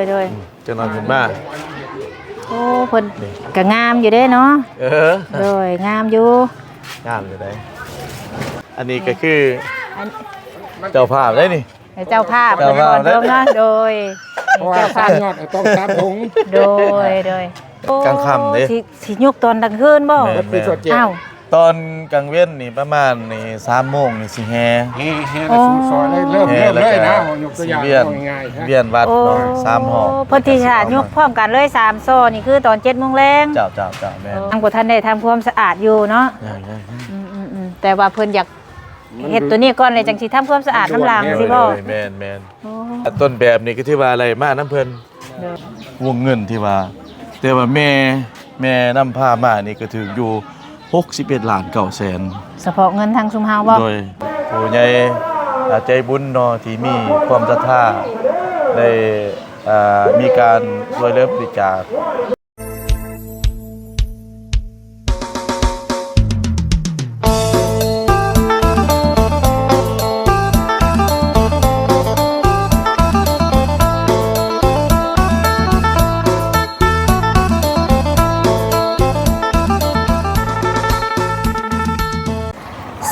ໂດຍ ອືມ ຈັກໜ່ອຍຂຶ້ນມາ. ໂອ້ ເພິ່ນ ນີ້ ກະງາມຢູ່ເດ້ເນາະ. ເອີ ໂດຍ ງາມຢູ່ ງາມຢູ່ເດ້. ອັນນີ້ກໍຄື ອັນ ເຈົ້າພາບເດ້ນີ້. ເຈົ້າພາບ ເຈົ້າພາບເດ້ເນາະ. ໂດຍ ເຈົ້າພາບ ເພາະວ່າສ້າງຍອດຕ້ອງສາມອົງ. ໂດຍ ໂດຍ. ໂອ້ ກາງຄ່ຳເດ້ ຊິ ຊິຍົກຕອນກາງຄືນບໍ່? ແມ່ນໆ. ອ້າວ ຕອນກາງເວັນນີ້ປະມານນີ້ ສາມໂມງນີ້ຊິແຫ່ ແຫ່ ແຫ່ແລ້ວສູ່ຊອຍເລີຍ ເລີ່ມ ແຫ່ ເລີ່ມເລີຍນະ. ແລ້ວກໍ ເຮົາຍົກຕົວຢ່າງ ຊິວຽນ ເອົາງ່າຍໆ ວຽນວັດເນາະ. ໂອ້ ສາມຮອບ. ເພິ່ນຊິຖ້າຍົກພ້ອມກັນເລີຍ ສາມຊໍນີ້ ຄືຕອນເຈັດໂມງແລງ. ເຈົ້າ ເຈົ້າ ເຈົ້າ ແມ່ນ. ຍັງບໍ່ທັນໄດ້ທຳຄວາມສະອາດຢູ່ເນາະ. ຍັງ ຍັງ ອືມໆໆ ແຕ່ວ່າເພິ່ນຢາກ ມັນ ເຮັດຕົວນີ້ກ່ອນ ແລ້ວຈັ່ງຊິທຳຄວາມສະອາດນຳຫຼັງ ຊິບໍ່? ໂດຍ ໂດຍ ແມ່ນໆ. ໂອ້ ຕົ້ນແບບນີ້ກໍຖືວ່າໄດ້ມານຳເພິ່ນ. ໂດຍ ວົງເງິນທີ່ວ່າ ແຕ່ວ່າແມ່ ແມ່ນຳພາມານີ້ກໍຖືກຢູ່ຫົກສິບເອັດລ້ານເກົ້າແສນ ສະເພາະເງິນທາງຊຸມເຮົາບໍ່? ໂດຍ ຜູ້ໃຫຍ່ ອາ ໃຈບຸນເນາະ ທີ່ມີຄວາມສັດທາ ໄດ້ ອາ ມີການຊ່ວຍເຫຼືອບໍລິຈາກ.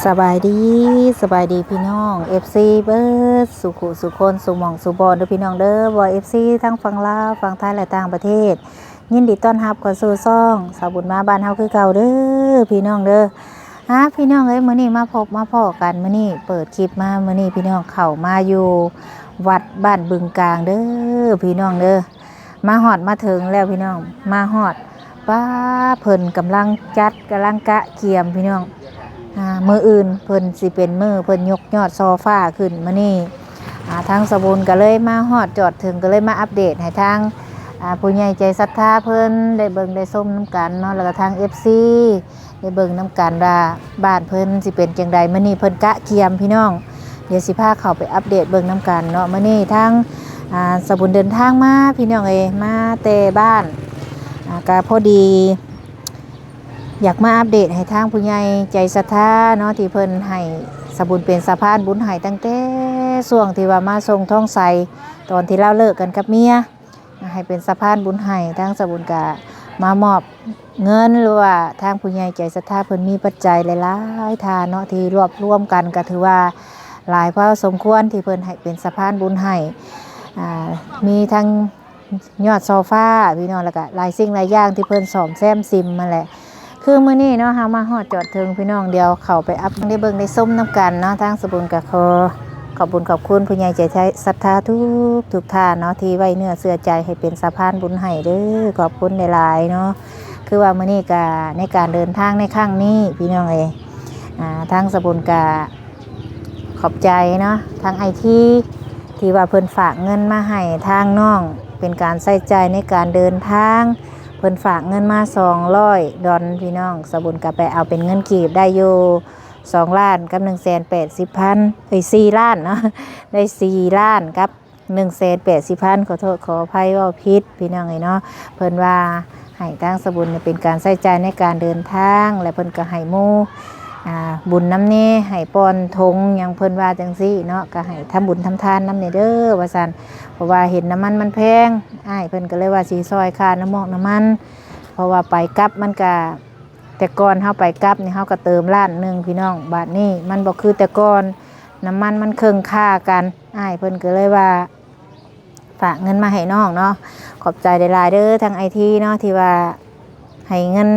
ສະບາຍດີ ສະບາຍດີພີ່ນ້ອງ ເອັຟຊີ ເບິດສູ່ຄູ່ສູ່ຄົນ ສູ່ໝ່ອງສູ່ບ່ອນເດີພີ່ນ້ອງເດີ. ບໍ່ ເອັຟຊີ ທັງຝັ່ງລາວ ຝັ່ງໄທ ແລະ ຕ່າງປະເທດ ຍິນດີຕ້ອນຮັບເຂົ້າສູ່ຊ່ອງສາວບຸນມາບ້ານເຮົາຄືເກົ່າເດີພີ່ນ້ອງເດີ. ອາ ພີ່ນ້ອງເອີຍ ມື້ນີ້ມາພົບມາພໍ້ກັນ ມື້ນີ້ເປີດຄລິບມາ ມື້ນີ້ພີ່ນ້ອງເຂົ້າມາຢູ່ວັດບ້ານບຶງກາງເດີພີ່ນ້ອງເດີ. ມາຮອດມາເຖິງແລ້ວພີ່ນ້ອງ ມາຮອດ ປ້າ ເພິ່ນກຳລັງຈັດ ກຳລັງກະກຽມພີ່ນ້ອງ. ອາ ມື້ອື່ນເພິ່ນຊິເປັນມື້ເພິ່ນຍົກຍອດຊໍຟ້າຂຶ້ນ. ມື້ນີ້ ອາ ທາງສາວບຸນກໍເລີຍມາຮອດຈອດເຖິງ ກໍເລີຍມາອັບເດດໃຫ້ທາງ ອາ ຜູ້ໃຫຍ່ໃຈສັດທາເພິ່ນໄດ້ເບິ່ງໄດ້ຊົມນຳກັນເນາະ ແລ້ວກໍທາງ ເອັຟຊີ ໄດ້ເບິ່ງນຳກັນວ່າບ້ານເພິ່ນຊິເປັນຈັ່ງໃດ. ມື້ນີ້ເພິ່ນກະກຽມພີ່ນ້ອງ ດຽວຊິພາເຂົ້າໄປອັບເດດເບິ່ງນຳກັນເນາະ. ມື້ນີ້ທາງ ອາ ສາວບຸນເດີນທາງມາພີ່ນ້ອງເອີຍ ມາແຕ່ບ້ານ ອາ ກະພໍດີ ຢາກມາອັບເດດໃຫ້ທາງຜູ້ໃຫຍ່ໃຈສັດທາເນາະ ທີ່ເພິ່ນໃຫ້ສາວບຸນເປັນສະພານບຸນໃຫ້ ຕັ້ງແຕ່ຊ່ວງທີ່ວ່າມາສົ່ງທອງໃສ ຕອນທີ່ລາວເລີກກັນກັບເມຍ ໃຫ້ເປັນສະພານບຸນໃຫ້. ທາງສາວບຸນກະມາມອບເງິນ ຫຼືວ່າທາງຜູ້ໃຫຍ່ໃຈສັດທາເພິ່ນມີປັດໄຈຫຼາຍໆທ່ານເນາະ ທີ່ລວບລວມກັນ ກະຖືວ່າຫຼາຍພໍສົມຄວນ ທີ່ເພິ່ນໃຫ້ເປັນສະພານບຸນໃຫ້. ອາ ມີທັງ ຍອດໂຊຟາພີ່ນ້ອງ ແລ້ວກະຫຼາຍສິ່ງຫຼາຍຢ່າງທີ່ເພິ່ນສ້ອມແຊມຊິມຫັ້ນແຫຼະ. ຄືມື້ນີ້ເນາະ ເຮົາມາຮອດຈອດເຖິງພີ່ນ້ອງ ດຽວເຂົ້າໄປອັບ ໄດ້ເບິ່ງໄດ້ຊົມນຳກັນເນາະ. ທາງສາວບຸນກະຂໍຂອບບຸນຂອບຄຸນຜູ້ໃຫຍ່ໃຈສັດທາທຸກໆທ່ານເນາະ ທີ່ໄວ້ເນື້ອເຊື່ອໃຈໃຫ້ເປັນສະພານບຸນໃຫ້ເດີ ຂອບຄຸນຫຼາຍໆເນາະ. ຄືວ່າມື້ນີ້ກະໃນການເດີນທາງໃນຄັ້ງນີ້ພີ່ນ້ອງເອີຍ ອາ ທາງສາວບຸນກະ ຂອບໃຈເນາະ ທາງອ້າຍທີ ທີ່ວ່າເພິ່ນຝາກເງິນມາໃຫ້ທາງນ້ອງ ເປັນການໃຊ້ຈ່າຍໃນການເດີນທາງ. ເພິ່ນຝາກເງິນມາສອງຮ້ອຍດອນພີ່ນ້ອງ ສາວບຸນກະໄປເອົາເປັນເງິນກີບໄດ້ຢູ່ສອງລ້ານກັບໜຶ່ງແສນແປດສິບພັນ ເອີຍ ສີ່ລ້ານເນາະ ໄດ້ສີ່ລ້ານກັບ ໜຶ່ງແສນແປດສິບພັນ ຂໍໂທດຂໍອະໄພເວົ້າຜິດພີ່ນ້ອງເອີຍເນາະ. ເພິ່ນວ່າໃຫ້ທາງສາວບຸນເປັນການໃຊ້ຈ່າຍໃນການເດີນທາງ ແລະ ເພິ່ນກໍໃຫ້ໝູ່ ອາ ບຸນນຳແດ່ ໃຫ້ປ່ອນຖົງຫຍັງ ເພິ່ນວ່າຈັ່ງຊີ້ເນາະ ກໍໃຫ້ທຳບຸນທຳທານນຳແດ່ເດີວ່າຊັ້ນ. ເພາະວ່າເຫັນນ້ຳມັນມັນແພງ ອ້າຍເພິ່ນກໍເລີຍວ່າຊິຊ່ອຍຄ່ານ້ຳມັນ ນ້ຳມັນ ເພາະວ່າໄປກັບມັນກະ ແຕ່ກ່ອນເຮົາໄປກັບນີ້ ເຮົາກໍເຕີມລ້ານໜຶ່ງພີ່ນ້ອງ ບາດນີ້ມັນບໍ່ຄືແຕ່ກ່ອນ ນ້ຳມັນມັນເຄິ່ງຄ່າກັນ. ອ້າຍເພິ່ນກໍເລີຍວ່າຝາກເງິນມາໃຫ້ນ້ອງເນາະ. ຂອບໃຈຫຼາຍໆເດີ ທາງອ້າຍທີເນາະ ທີ່ວ່າໃຫ້ເງິນ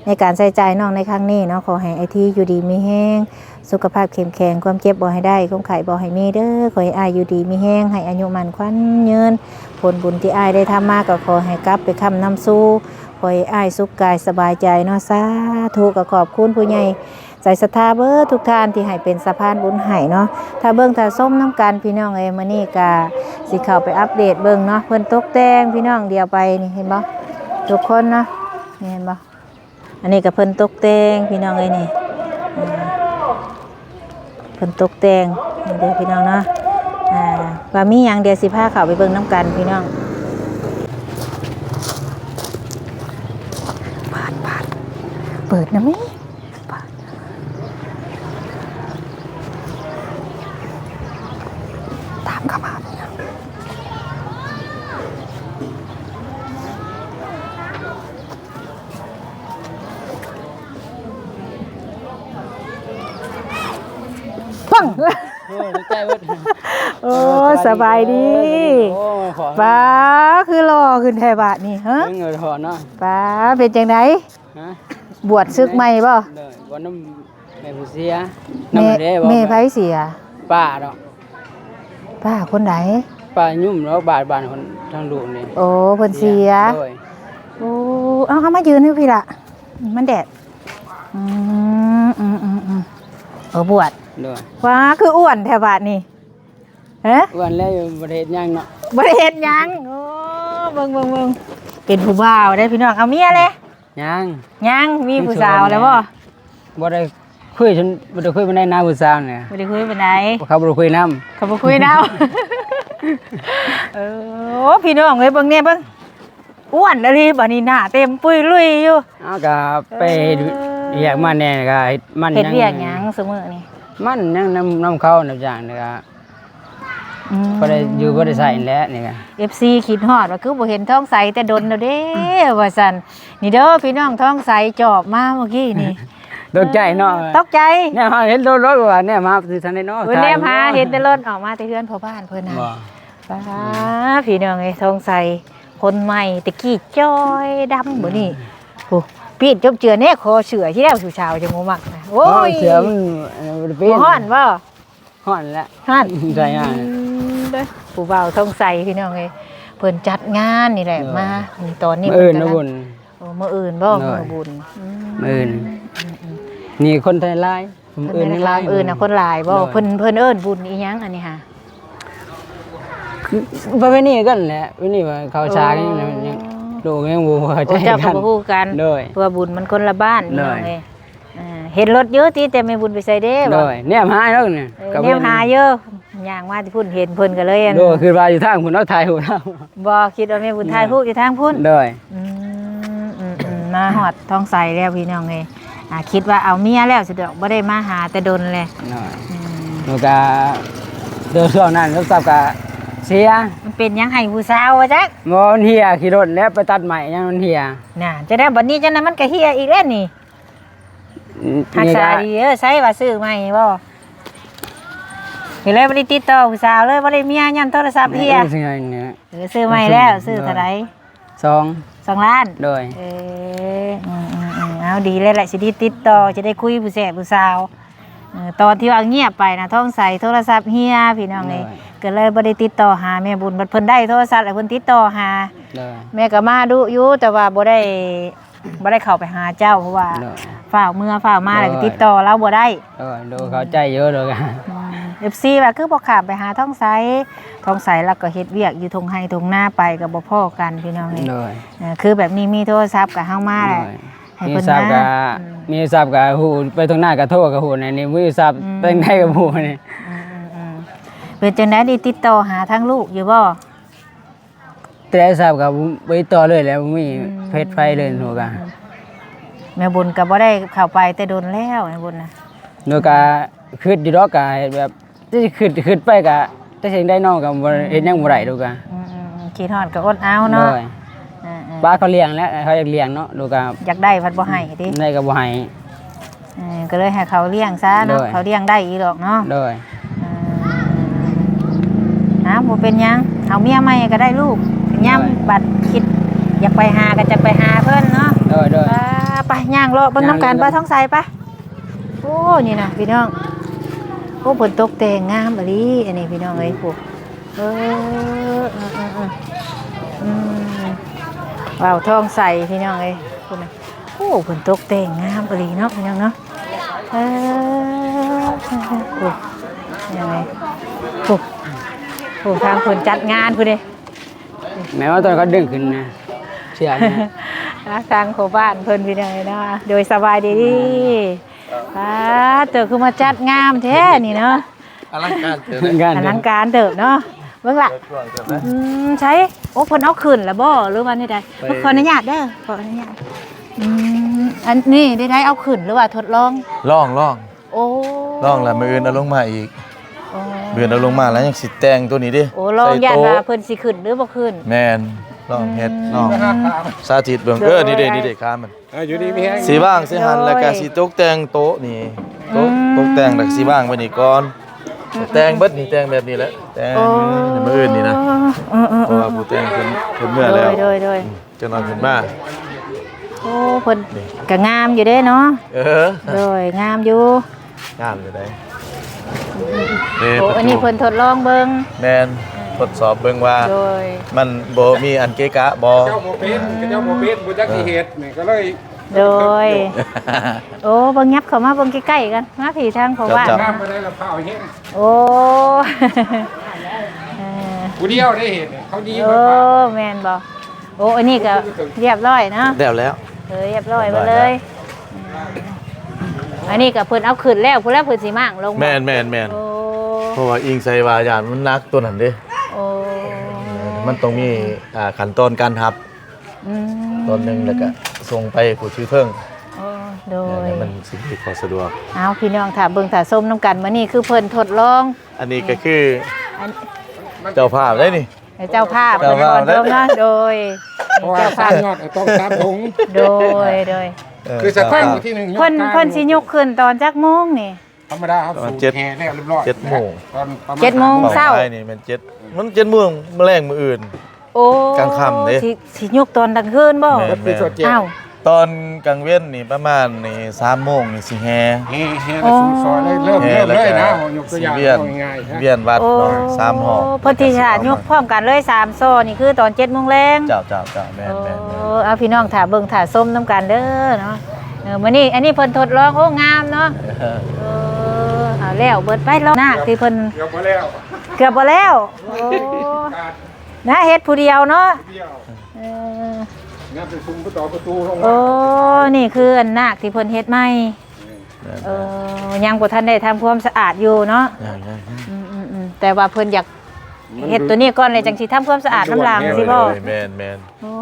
ໃນການໃຊ້ຈ່າຍນ້ອງໃນຄັ້ງນີ້ເນາະ. ຂໍໃຫ້ອ້າຍທີຢູ່ດີມີແຮງ ສຸຂະພາບເຂັ້ມແຂງ ຄວາມເຈັບບໍ່ໃຫ້ໄດ້ ຄວາມໄຂ້ບໍ່ໃຫ້ມີເດີ. ຂໍໃຫ້ອ້າຍຢູ່ດີມີແຮງ ໃຫ້ອາຍຸໝັ້ນຂວັນຍືນ ຜົນບຸນທີ່ອ້າຍໄດ້ທຳມາກໍຂໍໃຫ້ກັບໄປຄ້ຳນຳຊູ ຂໍໃຫ້ອ້າຍສຸກກາຍສະບາຍໃຈເນາະ. ສາທຸ ກໍຂອບຄຸນຜູ້ໃຫຍ່ໃຈສັດທາເບິດທຸກທ່ານທີ່ໃຫ້ເປັນສະພານບຸນໃຫ້ເນາະ. ຖ້າເບິ່ງຖ້າຊົມນຳກັນພີ່ນ້ອງເອີຍ ມື້ນີ້ກະຊິເຂົ້າໄປອັບເດດເບິ່ງເນາະ. ເພິ່ນຕົກແຕ່ງພີ່ນ້ອງ ດຽວໄປນີ້ ເຫັນບໍ່ ທຸກຄົນເນາະ ນີ້ເຫັນບໍ່ ອັນນີ້ກໍເພິ່ນຕົກແຕ່ງພີ່ນ້ອງເອີຍ ນີ້ ອືມ ເພິ່ນຕົກແຕ່ງນີ້ເດີພີ່ນ້ອງເນາະ. ອາ ວ່າມີຫຍັງ ດຽວຊິພາເຂົ້າໄປເບິ່ງນຳກັນພີ່ນ້ອງ. ບາດ ບາດ ເປີດນຳແມ່ ບາດ ຕາມເຂົ້າມາພີ່ນ້ອງ. ໂອ້ຍ ໃຈເບິດ ໂອ້ ເອີ ສະບາຍດີ ສະບາຍດີ ໂອ້ຍ ຂໍ ປ້າ ຄືຫຼໍ່ຂຶ້ນແທ້ບາດນີ້ ຮະ ເບິ່ງເອີ ເນາະ ປ້າ ເປັນຈັ່ງໃດ ຮະ ບວດສຶກໃໝ່ບໍ່? ໂດຍ ບວດນຳແມ່ຜູ້ເສຍ ແມ່ ນຳເດ້ ແມ່ໃຜເສຍ? ປ້າເນາະ ປ້າຄົນໃດ? ປ້າຫຍຸ້ມເນາະ ບ້ານ ບ້ານຄົນທາງລູກນີ້ ໂອ້ ເພິ່ນເສຍ ໂດຍ ໂອ້ ເອົາ ເອົາມາຢືນຢູ່ພີ້ລະ ມັນແດດ ອືມ ອືມ ອືມ ອືມ ໂອ້ ບວດ ໂດຍ ວ້າ ຄືອ້ວນແທ້ບາດນີ້ ຮະ ອ້ວນແລ້ວ ບໍ່ໄດ້ເຮັດຫຍັງເນາະ ບໍ່ໄດ້ເຮັດຫຍັງ ໂອ້ ເບິ່ງ ເບິ່ງ ເບິ່ງ ເປັນຜູ້ບ່າວໄດ໋ພີ່ນ້ອງ ເອົາເມຍແລ້ວ ຍັງ ຍັງ ມີຜູ້ສາວແລ້ວບໍ່? ບໍ່ໄດ້ຄຸຍ ບໍ່ໄດ້ຄຸຍປານໃດນະຜູ້ສາວນີ້ ບໍ່ໄດ້ຄຸຍປານໃດ ເຂົາບໍ່ໄດ້ຄຸຍນຳ ເຂົາບໍ່ຄຸຍນຳ ເອີ ໂອ້ ພີ່ນ້ອງເອີຍ ເບິ່ງແດ່ເບິ່ງ ອ້ວນອີ່ຫຼີ ບາດນີ້ໜ້າເຕັມປຸ້ຍລຸຍຢູ່ ເຮົາກະໄປເຮັດວຽກມາແດ່ ກະເຮັດມັນ ເຮັດວຽກຫຍັງຊຸມື້ນີ້? ມັນຍັງນຳ ນຳເຂົານຳຈ້າງນີ້ກະ ອືມ ພໍໄດ້ຢູ່ພໍໄດ້ໃຊ້ນີ້ແຫຼະນີ້ກະ ເອັຟຊີຄິດຮອດວ່າຄືບໍ່ເຫັນທອງໃສແຕ່ດົນແລ້ວເດ້ ວ່າຊັ້ນ ນີ້ເດີພີ່ນ້ອງ ທອງໃສຈອບມາເມື່ອກີ້ນີ້ ຕົກໃຈເນາະ ຕົກໃຈ ແນມຫາເຫັນແຕ່ລົດວ່າ ແນມຫາຊິທັນໄດ້ເນາະ ໂອ້ຍ ແນມຫາເຫັນແຕ່ລົດ ອອກມາແຕ່ເຮືອນພໍ່ບ້ານເພິ່ນຫັ້ນ ບໍ່ ປ້າ ພີ່ນ້ອງເອີຍ ທອງໃສ ຄົນໃໝ່ ແຕ່ກີ້ຈ່ອຍດຳ ອືມ ບັດນີ້ ໂອ້ ປີດຈົບເຈືອແນ່ ຂໍເສື້ອທີ່ແລ້ວ ຜູ້ສາວຈັ່ງບໍ່ມັກນະ ໂອ້ຍ ເສື້ອມັນ ເອີ ບໍ່ຮ້ອນບໍ່? ຮ້ອນແຫຼະ ຮ້ອນ ໃສ່ງານ ອືມ ເດີ ຜູ້ບ່າວທອງໃສ ພີ່ນ້ອງເອີຍ ເພິ່ນຈັດງານນີ້ແຫຼະ ໂດຍ ມາ ນີ້ ຕອນນີ້ ມື້ອື່ນ ເພິ່ນກຳລັງ ນະບຸນ ໂອ້ ມື້ອື່ນບໍ່? ໂດຍ ມື້ບຸນ ອືມ ມື້ອື່ນ ອືມໆ ນີ້ຄົນໄທຫຼາຍ ມື້ອື່ນຍັງຫຼາຍ ມື້ອື່ນນະຄົນຫຼາຍບໍ່? ໂດຍ ເພິ່ນ ເພິ່ນເອີ້ນບຸນອີ່ຫຍັງອັນນີ້ຫາ? ຄືປະເພນີກັນແຫຼະ ປະເພນີວ່າເຂົ້າສາກ ໂອ້ ຍັງ ຍັງ ລູກຍັງບໍ່ເຂົ້າໃຈກັນ ໂອ້ ເຈົ້າກໍບໍ່ຮູ້ກັນ ໂດຍ ເພາະວ່າບຸນມັນຄົນລະບ້ານ ໂດຍ ພີ່ນ້ອງເອີຍ ອ່າ ເຫັນລົດຢູ່ຕິ ແຕ່ແມ່ບຸນໄປໃສເດ້ ໂດຍ ແນມຫາເນາະນີ້ ເອີ ກໍ ແນມຫາຢູ່ ຍ່າງມາແຕ່ພຸ້ນ ເຫັນເພິ່ນກໍເລີຍ ໂດຍ ຄິດວ່າຢູ່ທາງພຸ້ນເນາະ ຖ່າຍຮູບ ບໍ່ ຄິດວ່າແມ່ບຸນ ໂດຍ ຖ່າຍຮູບຢູ່ທາງພຸ້ນ ໂດຍ ອືມ ອືມ ອືມ ມາຮອດທອງໃສແລ້ວ ພີ່ນ້ອງເອີຍ ອ່າ ຄິດວ່າເອົາເມຍແລ້ວຊິດອກ ບໍ່ໄດ້ມາຫາແຕ່ດົນແລ້ວ ໂດຍ ອືມ ແລ້ວກໍ ໂດຍ ຊ່ວງນັ້ນໂທລະສັບກໍເສຍ ມັນເປັນຫຍັງໃຫ້ຜູ້ສາວວ່າຈັກ ບໍ່ ມັນເຫ່ຍ ຂີ່ລົດແລ້ວໄປຕັດໄມ້ຫຍັງມັນເຫ່ຍ ນະ ຈັ່ງໃດບັດນີ້ ຈັ່ງໃດມັນກໍເຫ່ຍອີກແລ້ວນີ້ ອືມ ຮັກສາດີເດີ ໃຊ້ວ່າຊື້ໃໝ່ບໍ່? ກໍເລີຍບໍ່ໄດ້ຕິດຕໍ່ຜູ້ສາວເລີຍ ບໍ່ໄດ້ເມຍ ຍ້ອນໂທລະສັບເຫ່ຍ ເອີ ຊື້ໃໝ່ແລ້ວ ຊື້ເທົ່າໃດ? ສອງ ສອງລ້ານ ໂດຍ ເອີ ອືມໆໆ ເອົາ ດີແລ້ວແຫຼະ ຊິໄດ້ຕິດຕໍ່ ຊິໄດ້ຄຸຍຜູ້ແຊະຜູ້ສາວ ເອີ ຕອນທີ່ວ່າງຽບໄປນະ ທອງໃສໂທລະສັບເຫ່ຍ ພີ່ນ້ອງເອີຍ ໂດຍ ກໍເລີຍບໍ່ໄດ້ຕິດຕໍ່ຫາແມ່ບຸນ ບັດເພິ່ນໄດ້ໂທລະສັບແລ້ວ ເພິ່ນຕິດຕໍ່ຫາ ໂດຍ ແມ່ກໍມາດຸຢູ່ ແຕ່ວ່າບໍ່ໄດ້ ບໍ່ໄດ້ເຂົ້າໄປຫາເຈົ້າ ເພາະວ່າ ໂດຍ ຟ້າວເມືອຟ້າວມາ ໂດຍ ແລ້ວກໍຕິດຕໍ່ລາວບໍ່ໄດ້ ໂດຍ ໂດຍ ເຂົ້າໃຈຢູ່ ໂດຍ ອືມ ເອັຟຊີວ່າຄືບໍ່ຂ້າມໄປຫາທອງໃສ ທອງໃສລາວກໍເຮັດວຽກຢູ່ທົ່ງໄຮ່ທົ່ງນາ ໄປກໍບໍ່ພໍ້ກັນ ພີ່ນ້ອງເອີຍ ໂດຍ ເອີ ຄືແບບນີ້ມີໂທລະສັບກໍເຮົາມາແຫຼະ ໂດຍ ໃຫ້ເພິ່ນມາ ມີໂທລະສັບກໍ ອືມ ມີໂທລະສັບກໍຮູ້ ໄປທົ່ງນາກໍໂທກໍຮູ້ ໃນນີ້ມີໂທລະສັບ ອືມ ໄປທາງໃດກໍບໍ່ນີ້ ອືມໆໆ ເປັນຈັ່ງໃດນີ້ ຕິດຕໍ່ຫາທາງລູກຢູ່ບໍ່? ແຕ່ໄດ້ຊາບກໍບໍ່ຕິດຕໍ່ເລີຍແຫຼະ ບໍ່ມີ ອືມ ເຟສໃຜເລີຍ ໂທກະ ແມ່ບຸນກໍບໍ່ໄດ້ເຂົ້າໄປແຕ່ດົນແລ້ວ ແມ່ບຸນນະ ໂດຍກະ ອືມ ຄິດຢູ່ດອກ ກະແບບ ຊິຄິດ ຄິດໄປກະ ແຕ່ສິ່ງໃດເນາະ ກໍບໍ່ ອືມ ເຮັດຫຍັງບໍ່ໄດ້ ໂດຍກະ ອືມໆໆ ຄິດຮອດກໍອົດເອົາເນາະ ໂດຍ ເອີໆ ປ້າເຂົາລ້ຽງແຫຼະ ເຂົາຢາກລ້ຽງເນາະ ໂດຍກະ ຢາກໄດ້ພັດບໍ່ໃຫ້ຕິ ໄດ້ກໍບໍ່ໃຫ້ ເອີ ກໍເລີຍໃຫ້ເຂົາລ້ຽງຊະເນາະ ໂດຍ ເຂົາລ້ຽງໄດ້ອີ່ດອກເນາະ ໂດຍ ເອີ ອ້າວ ບໍ່ເປັນຫຍັງ ເອົາເມຍໃໝ່ກໍໄດ້ລູກ ຍາມ ໂດຍ ບັດຄິດຢາກໄປຫາກໍຈະໄປຫາເພິ່ນເນາະ ໂດຍໆ ໄປ ໄປຍ່າງເລາະເບິ່ງນຳກັນ ຍ່າງເລາະ ໄປ ທອງໃສ ໄປ ໂອ້ ນີ້ນະພີ່ນ້ອງ ໂອ້ ເພິ່ນຕົກແຕ່ງງາມອີ່ຫຼີ ອັນນີ້ພີ່ນ້ອງເອີຍ ອືມ ພຸ້ນ ເອີ ເອີໆໆໆ ອືມ ວ້າວ ທອງໃສ ພີ່ນ້ອງເອີຍ ພຸ້ນນະ ໂອ້ ເພິ່ນຕົກແຕ່ງງາມອີ່ຫຼີເນາະ ພີ່ນ້ອງເນາະ ເອີ ໂອ້ ຍັງໄງ ໂອ້ ໂອ້ ທາງເພິ່ນຈັດງານພຸ້ນເດ້ ແມ່ນວ່າຕອນເຂົາດຶງຂຶ້ນນະ ເຊື່ອນະ ທາງພໍ່ບ້ານເພິ່ນ ພີ່ນ້ອງເອີຍເນາະ ໂດຍ ສະບາຍດີ ອືມ ປ້າດ ໂຕ ຄືມາຈັດງາມແທ້ນີ້ເນາະ ອະລັງການເຕີບ ອະລັງການເຕີບເນາະ ເບິ່ງລະ ເປີດກວ້າງເຕີບນະ ອືມ ໃສ ໂອ້ ເພິ່ນເອົາຂຶ້ນລະບໍ່ ຫຼືວ່າແນວໃດ ເອີ ຂໍອະນຸຍາດເດີ ຂໍອະນຸຍາດ ອືມ ອັນນີ້ໄດ້ ໄດ້ເອົາຂຶ້ນ ຫຼືວ່າທົດລອງ ລອງ ລອງ ໂອ້ ລອງລະ ມື້ອື່ນເອົາລົງມາອີກ ໂອ້ ມື້ອື່ນເອົາລົງມາລະ ຍັງຊິແຕ່ງໂຕນີ້ເດ້ ໂອ້ ລອງ ຢ້ານວ່າເພິ່ນຊິຂຶ້ນ ຫຼືບໍ່ຂຶ້ນ ແມ່ນ ລອງເຮັດ ອືມ ລອງສາທິດເບິ່ງ ເອີ ນີ້ເດ້ ນີ້ເດ້ ຂາມັນ ອ່າ ຢູ່ດີມີແຮງ ຊິວາງໃສ່ຫັ້ນ ໂດຍ ແລ້ວກະຊິຕົກແຕ່ງໂຕະນີ້ ໂຕະ ອືມ ຕົກແຕ່ງ ແລ້ວກະຊິວາງໄວ້ນີ້ກ່ອນ ແຕ່ງເບິດນີ້ ແຕ່ງແບບນີ້ແຫຼະ ແຕ່ງ ໂອ້ ມື້ອື່ນນີ້ນະ ເອີໆໆ ເພາະວ່າຜູ້ແຕ່ງເພິ່ນ ເພິ່ນເມືອແລ້ວ ໂດຍໆໆ ອືມ ຈັກໜ່ອຍເພິ່ນມາ ໂອ້ ເພິ່ນ ນີ້ ກະງາມຢູ່ເດ້ເນາະ ເອີ ໂດຍ ງາມຢູ່ ງາມຢູ່ໃດ໋ ເດ້ ໂອ້ ປະຕູ ອັນນີ້ເພິ່ນທົດລອງເບິ່ງ ແມ່ນ ອືມ ທົດສອບເບິ່ງວ່າ ໂດຍ ມັນບໍ່ມີອັນເກະກະບໍ່ ເຂົາເຈົ້າບໍ່ເປັນ ເຂົາເຈົ້າບໍ່ເປັນ ບໍ່ຈັກຊິເຮັດນີ້ ກໍເລີຍ ໂດຍ ໂອ້ ເບິ່ງ ຫຍັບເຂົ້າມາເບິ່ງໃກ້ໆກັນ ມາພີ້ທາງພໍ່ບ້ານ ເຈົ້າໆ ນ້ຳບໍ່ໄດ້ລະພ້າວແຮງ ໂອ້ ເອີ ຜູ້ດຽວໄດ້ເຮັດ ເຂົາດີ ໂອ້ ເພິ່ນວ່າ ແມ່ນບໍ່? ໂອ້ ອັນນີ້ກໍຮຽບຮ້ອຍເນາະ ແລ້ວແລ້ວ ເອີ ຮຽບຮ້ອຍໝົດເລີຍ ຮຽບຮ້ອຍແລ້ວ ອືມ ອັນນີ້ກໍເພິ່ນເອົາຂຶ້ນແລ້ວ ພຸ້ນແລ້ວເພິ່ນຊິມ້າງລົງ ແມ່ນໆໆ ໂອ້ ເພາະວ່າອີງໃສ່ວ່າຢ້ານມັນໜັກຕົວນັ້ນເດ້ ໂອ້ ມັນຕ້ອງມີ ອ່າ ຂັ້ນຕອນການຮັບ ອືມ ຕອນໜຶ່ງ ແລ້ວກະສົ່ງໄປຜູ້ຖືເທິງ ໂອ້ ໂດຍ ແມ່ນ ມັນຊິມີຄວາມສະດວກ ເອົາ ພີ່ນ້ອງຖ້າເບິ່ງຖ້າຊົມນຳກັນ ມື້ນີ້ຄືເພິ່ນທົດລອງ ອັນນີ້ກໍຄື ອັນ ເຈົ້າພາບເດ້ນີ້ ເຈົ້າພາບ ເຈົ້າພາບເພິ່ນເນາະ ໂດຍ ເຈົ້າພາບ ເພາະວ່າສາມຍອດຕ້ອງສາມຖົງ ໂດຍ ໂດຍ ເອີ ຄືສະຖານທີ່ໜຶ່ງ ເພິ່ນ ເພິ່ນຊິຍົກຂຶ້ນຕອນຈັກໂມງນີ້? ທຳມະດາເຮົາສູບແຫ່ແລ້ວຮຽບຮ້ອຍ ເຈັດໂມງ ຕອນປະມານ ເຈັດໂມງເຊົ້າ ນີ້ແມ່ນເຈັດ ມັນເຈັດໂມງແລງມື້ອື່ນ ໂອ້ ກາງຄ່ຳເດ້ ຊິ ຊິຍົກຕອນກາງຄືນບໍ່? ແມ່ນໆ ອ້າວ ຕອນກາງເວັນນີ້ປະມານນີ້ສາມໂມງນີ້ຊິແຫ່ ແຫ່ ແຫ່ແລ້ວສູບຊອຍເລີຍ ເລີ່ມ ເລີ່ມເລີຍນະ ຍົກຕົວຢ່າງງ່າຍໆ ວຽນວັດເນາະ ໂອ້ ສາມຮອບ ເພິ່ນຊິຖ້າຍົກພ້ອມກັນເລີຍສາມຊໍນີ້ຄືຕອນເຈັດໂມງແລງ ເຈົ້າໆໆ ແມ່ນໆໆ ໂອ້ ເອົາ ພີ່ນ້ອງຖ້າເບິ່ງຖ້າຊົມນຳກັນເດີເນາະ ເອີ ມື້ນີ້ ອັນນີ້ເພິ່ນທົດລອງ ໂອ້ ງາມເນາະ ເອີ ເອົາແລ້ວເບິດໄປລອບໜ້າທີ່ເພິ່ນ ເກືອບບໍ່ແລ້ວ ເກືອບບໍ່ແລ້ວ ໂອ້ ນະ ເຮັດຜູ້ດຽວເນາະ ຜູ້ດຽວ ເອີ ຍັງໄປຊຸມປະຕູ ປະຕູລົງມາ ໂອ້ ນີ້ຄືອັນນາກທີ່ເພິ່ນເຮັດໃໝ່ ແມ່ນໆ ເອີ ຍັງບໍ່ທັນໄດ້ທຳຄວາມສະອາດຢູ່ເນາະ ຍັງໆໆ ອືມໆໆ ແຕ່ວ່າເພິ່ນຢາກ ມັນ ເຮັດຕົວນີ້ກ່ອນ ແລ້ວຈັ່ງຊິທຳຄວາມສະອາດນຳຫຼັງ ໂດຍ ຊິບໍ່? ໂດຍ ແມ່ນໆ ໂອ້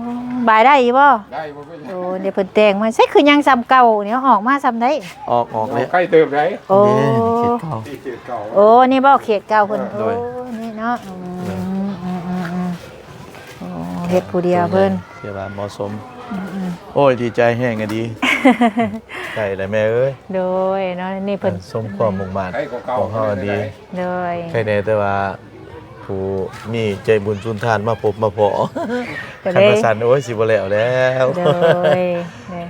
ບາຍໄດ້ຢູ່ບໍ່? ໄດ້ ບໍ່ເປັນຫຍັງ ໂອ້ ດຽວເພິ່ນແຕ່ງມາ ໃສຄືຍັງສ່ຳເກົ່ານີ້ ເອົາອອກມາສ່ຳໃດ? ອອກ ອອກແລ້ວ ໃກ້ເຕີບໃດ ໂອ້ ເດ້ ເຂດເກົ່າ ເຂດເກົ່າ ໂອ້ ນີ້ບໍ່ ເຂດເກົ່າເພິ່ນ ເອີ ໂອ້ ໂດຍ ນີ້ເນາະ ອືມ ເອີ ອືມໆໆ ໂອ້ ເຮັດຜູ້ດຽວເພິ່ນ ຖືວ່າເໝາະສົມ ອືມໆ ໂອ້ຍ ດີໃຈແຮງອະດີ ໃກ້ແລ້ວແມ່ເອີຍ ໂດຍເນາະ ນີ້ເພິ່ນ ເອີ ສົມຄວາມມຸ່ງມາດຂອງເຮົາອະດີ ໂດຍ ໃຄແນ່ແຕ່ວ່າ ຜູ້ມີໃຈບຸນສຸນທານມາພົບມາພໍ້ ຄັນວ່າຊັ້ນ ໂອ້ຍ ຊິບໍ່ແລ້ວແລ້ວ ໂດຍ